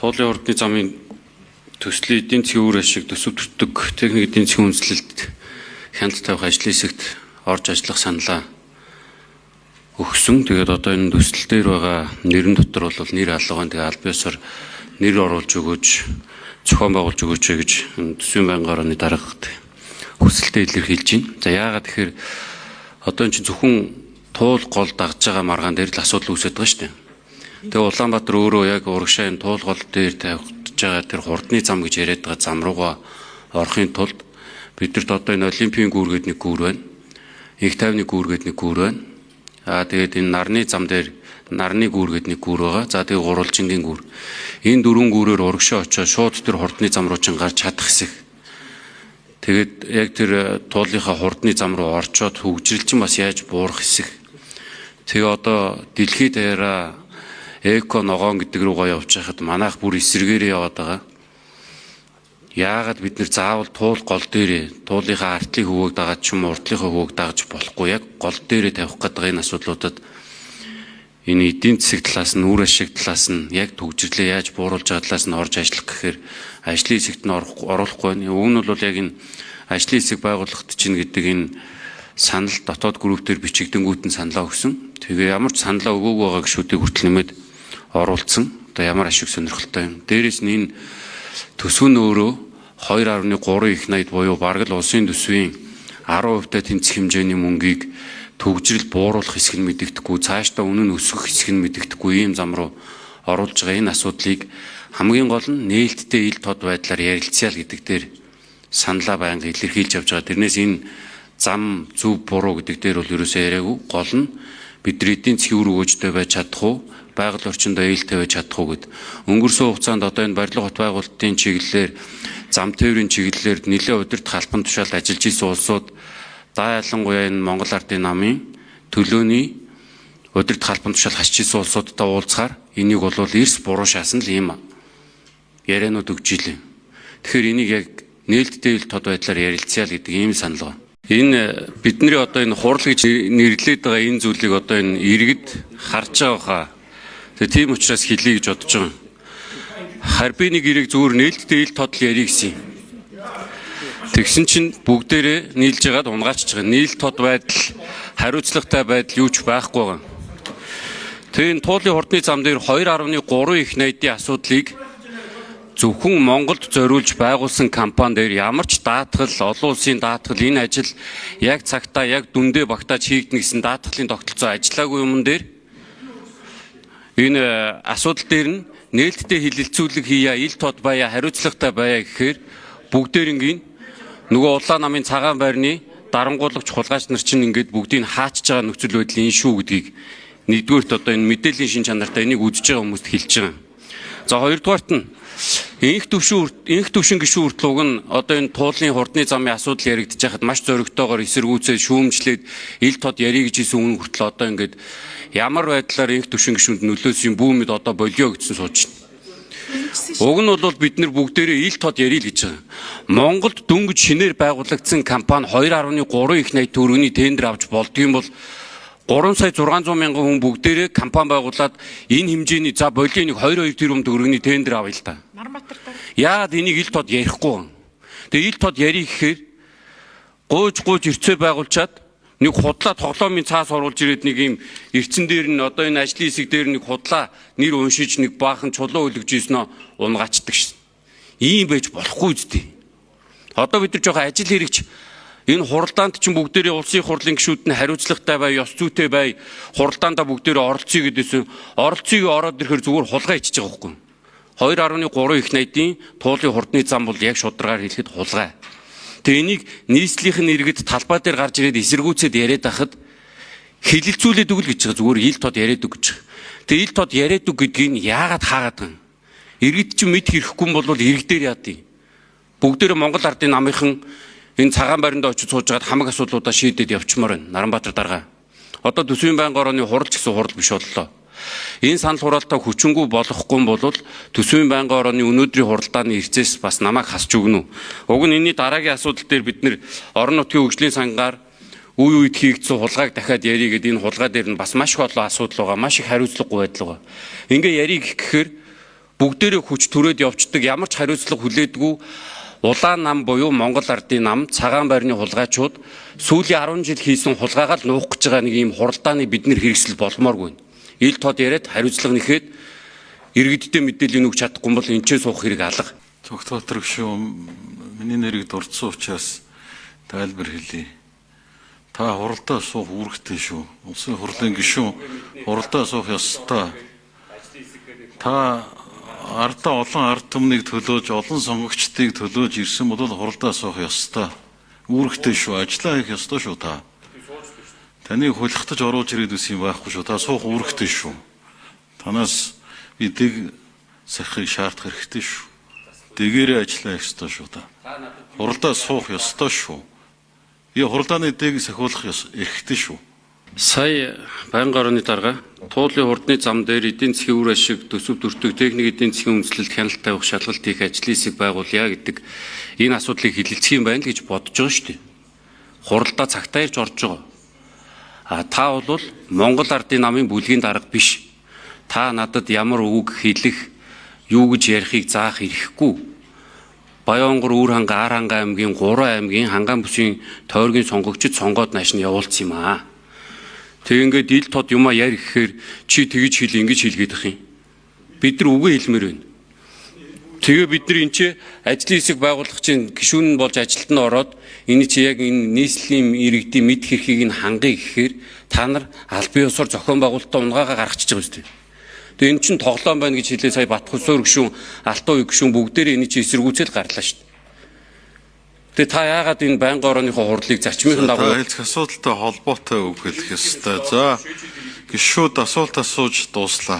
Туулын хурдны замын төслийн эдийн засгийн үр ашиг, төсөв төртөг, техник эдийн засгийн үндэслэлд хяналт тавих ажлын хэсэгт орж ажиллах саналаа өгсөн. Тэгээд одоо энэ төсөл дээр байгаа нэрэн дотор бол нэр алга байна. Тэгээд аль биесээр нэр оруулж өгөөч, зохион байгуулж өгөөч гэж төсвийн байнгын орооны даргад хүсэлтээ илэрхийлж байна. За яагаад тэгэхээр одоо энэ чинь зөвхөн туул гол дагж байгаа маргаан дээр л асуудал үүсэж байгаа шүү дээ. Тэгээ Улаанбаатар өөрөө яг урагшаа энэ туул гол дээр тавигдж байгаа тэр хурдны зам гэж яриад байгаа зам руугаа орохын тулд бидэрт одоо энэ Олимпийн гүүр гэдэг нэг гүүр байна. Их тайвны гүүр гэдэг нэг гүүр байна. Аа тэгээд энэ нарны зам дээр нарны гүүр гэдэг нэг гүүр байгаа. За тэгээд гурвалжингийн гүүр. Энэ дөрвөн гүүрээр урагшаа очоод шууд тэр хурдны зам руу чинь гарч чадах хэсэг. Тэгээд яг тэр туулынхаа хурдны зам руу орчоод хөгжрөл чинь бас яаж буурах хэсэг. Тэгээ одоо дэлхийд даяараа эко ногоон гэдэг рүүгээ явж байхад манайх бүр эсрэгээрээ яваад байгаа. Яагаад бид нэр заавал туул гол дээрээ туулынхаа артлын хөвөөг дагаад ч юм уу урдлынхаа хөвөөг дагаж болохгүй, яг гол дээрээ тавих гэдэг энэ асуудлуудад энэ эдийн засаг талаас нь, үр ашиг талаас нь, яг төгжрлээ яаж бууруулж байгаа талаас нь орж ажиллах гэхээр ажлын хэсэгт нь оруулахгүй байна. Уг нь бол яг энэ ажлын хэсэг байгууллагт чинь гэдэг энэ санал дотоод групп дээр бичигдэнгүүт нь саналаа өгсөн. Тэгээ ямар ч саналаа өгөөгүй байгаа гишүүдийг хүртэл нэмээд оруулсан. Одоо ямар ашиг сонирхолтой юм. Дээрээс нь энэ төсөв нь өөрөө 2.3 их 80 буюу бараг л улсын төсвийн 10% та тэнцэх хэмжээний мөнгийг төгжрөл бууруулах хэсэг нь мэдэгдэхгүй, цаашдаа үнэ нь өсөх хэсэг нь мэдэгдэхгүй ийм зам руу оруулж байгаа энэ асуудлыг хамгийн гол нь нээлттэй ил тод байдлаар ярилцъя л гэдэг дээр саналаа байнга илэрхийлж явж байгаа. Тэрнээс энэ зам зөв буруу гэдэг дээр бол ерөөсөө яриаггүй. Гол нь бидний эдийн засгийн үр өгөөжтэй байж чадах уу, байгаль орчиндөө ээлтэй байж чадах уу гэд. Өнгөрсөн хугацаанд одоо энэ барилга хот байгуулалтын чиглэлээр, зам тээврийн чиглэлээр нэлээд удирдах албан тушаалд ажиллаж исэн улсууд даа, ялангуяа энэ Монгол Ардын намын төлөөний удирдах албан тушаал хасч исэн улсуудтай уулзахаар энийг бол эрс буруу шаасан л ийм ярианууд өгч илээ. Тэгэхээр энийг яг нээлттэй ил тод байдлаар ярилцъя л гэдэг ийм санал байна. Энэ бидний одоо энэ хурал гэж нэрлээд байгаа энэ зүйлийг одоо энэ иргэд харж байгаа хаа. Тэгээ тийм учраас хэлье гэж бодож байгаа. Харбины гэрэг зүгээр нээлттэй ил тодл ярих гэсэн юм. Тэгсэн чинь бүгдээрээ нийлж байгаад унгаачж байгаа. Нийл тод байдал, хариуцлагатай байдал юу ч байхгүй байгаа. Тэгээ энэ туулын хурдны зам дээр 2.3 их найдын асуудлыг зөвхөн Монголд зориулж байгуулсан компани дээр ямар ч даатгал, олон улсын даатгал, энэ ажил яг цагтаа, яг дүндээ багтааж хийгдэнэ гэсэн даатгалын тогтолцоо ажиллаагүй юмн дээр энэ асуудал дээр нь нээлттэй хилэлцүүлэг хийя, ил тод байя, хариуцлагатай байя гэхээр бүгдээрингийн нөгөө улаан намын цагаан байрны дарангуулагч хулгайч нар чинь ингээд бүгдийг хаачж байгаа нөхцөл байдал энэ шүү гэдгийг нэгдүгээрт одоо энэ мэдээллийн шин чанартай энийг үзэж байгаа хүмүүст хэлж байгаа. За хоёрдугаарт нь энх төвшин гишүүн хүртэл уг нь одоо энэ туулын хурдны замын асуудал яригдж байхад маш зоригтойгоор эсэргүүцээд шүүмжлээд ил тод ярих гэж хийсэн үн хүртэл одоо ингээд ямар байдлаар энх төвшин гишүүнд нөлөөсөн бүүмэд одоо болио гэсэн сууж байна. Уг нь бол бид нар бүгдээрээ ил тод ярил гэж байгаа. Монголд дөнгөж шинээр байгуулагдсан компани 2.3 их 80 төгрөгийн тендер авч болдгийм бол 3 сая 600 мянган хүн бүгдээрээ компани байгуулад энэ хэмжээний за болио нэг 22 тэрбум төгрөгийн тендер авъя л та. Яагаад энийг ил тод ярихгүй? Тэгээ ил тод ярих гэхээр гуйж эрцээ байгуулчаад нэг худлаа тоглоомын цаас оруулж ирээд нэг юм эрцэн дээр нь одоо энэ ажлын хэсэг дээр нэг худлаа нэр уншиж нэг баахан чулуу өлгөж ийсэн унгаачдаг шин. Ийм байж болохгүй зү. Одоо бид нар жоохон ажил хэрэгч энэ хуралдаанд чинь бүгдээрээ улсын хурлын гишүүд нь хариуцлагатай бай, ёс зүйтэй бай, хуралдаандаа бүгдээрээ оролцъё гэдээсэн. Оролцъё ороод ирэхээр зүгээр хулгай ичиж байгаа байхгүй. 2.3 их найдын туулын хурдны зам бол яг шударгаар хэлэхэд хулгай. Тэгээ энийг нийслэлийн иргэд талбай дээр гарч ирээд эсэргүүцээд яриад байхад хилэлцүүлээд өгөл гэж байгаа. Зүгээр ил тод яриад үг гэж. Тэгээ ил тод яриад үг гэдгийг яагаад хаагаад байгаа юм? Иргэд чинь мэд хэрэггүй юм бол иргэдээр яад юм? Бүгдээрээ Монгол Ардын намынхан энэ цагаан байранд очиж сууж байгаад хамаг асуудлуудаа шийдээд явчмаар байна. Наранбаатар дарга. Одоо төсвийн байнгын орооны хурал ч гэсэн хурал биш боллоо. Энэ санал хураалтаа хүчингү болгохгүй бол төсвийн байнгын орооны өнөөдрийн хуралдааны эрцээс бас намайг хасч өгнө. Уг нь энэний дараагийн асуудал дээр бид нэр орон нутгийн хөгжлийн сангаар үе үед хийгдсэн хулгайг дахиад ярий гэдэг энэ хулгай дээр нь бас маш их олон асуудал байгаа, маш их хариуцлагагүй байдал байгаа. Ингээ ярий гэхээр Бүгдээрээ хүч түрээд явцдаг, ямар ч хариуцлага хүлээдэггүй улаан нам буюу Монгол ардын нам, цагаан байрны хулгайчууд сүүлийн 10 жил хийсэн хулгайгаа л нуух гэж байгаа нэг ийм хуралдааны бид нэр хэрэгсэл болмооргүй. Ил тод яриад хариуцлага нэхэд иргэдтэй мэдээлэл өгч чадахгүй бол энэ ч суух хэрэг алга. Цогтбаатар гишүүн, миний нэрийг дурдсан учраас тайлбар хэлье. Та хуралдаа суух үүрэгтэй шүү. Улсын хурлын гишүүн хуралдаа суух ёстой. Та ардаа олон ард түмнийг төлөөж, олон сонгогчдыг төлөөж ирсэн бол хуралдаа суух ёстой. Үүрэгтэй шүү. Ажлаа хийх ёстой шүү та. Таныг хулигтаж оруулж ирээд үсэн юм байхгүй шүү. Та суух үүрэгтэй шүү. Танаас би дэг сахихыг шаардах хэрэгтэй шүү. Дэгээрээ ажиллаа хийх ёстой шүү та. Хуралдаа суух ёстой шүү. Би хуралдааны дэг сахиулах эрхтэй шүү. Сая байнгын орны дарга туулын хурдны зам дээр эдийн засгийн үр ашиг, төсөв дүртэг, техник эдийн засгийн үндэслэлд хяналт тавих шалгалт хийх ажлын хэсэг байгуулъя гэдэг энэ асуудлыг хэлэлцэх юм байна л гэж бодож байгаа шүү дээ. Хуралдаа цагтаа ирж орж байгаа. А та бол Монгол ардын намын бүлгийн дарга биш. Та надад ямар үг хэлэх, юу гэж ярихыг заах эрхгүй. Баяонгор, Үр ханга, Ар ханга аймгийн 3 аймгийн хангаан бүсийн тойргийн сонгогчид сонгоод нааш нь явуулсан юм аа. Тэг ингээд ил тод юмаа яар гэхээр чи тэгж хэл, ингэж хэл гэдэг юм. Бид нар үгээ хэлмээр байна. Тэгээ бид нар энэ чи ажлын хэсэг байгуулах чинь гишүүн нь болж ажилд нь ороод энэ чи яг энэ нийслэлийн иргэдийн мэд хэрхийг нь хангая гэхээр та нар албан ёсоор зохион байгуулалтаа унгаагаа гаргачихж байгаа юм шүү дээ. Тэгээ энэ чин тоглоом байна гэж хэлээ сая Батхусуур гишүүн, Алтан уй гишүүн бүгдээрээ энэ чи эсэргүүцэл гарлаа шүү дээ. Тэгээ та яагаад энэ байнгын орооныхоо хурлыг зарчмын Та дагуу хэлцэх асуудалтай холбоотой үг хэлэх ёстой. За, гишүүд асуулт асууж дууслаа.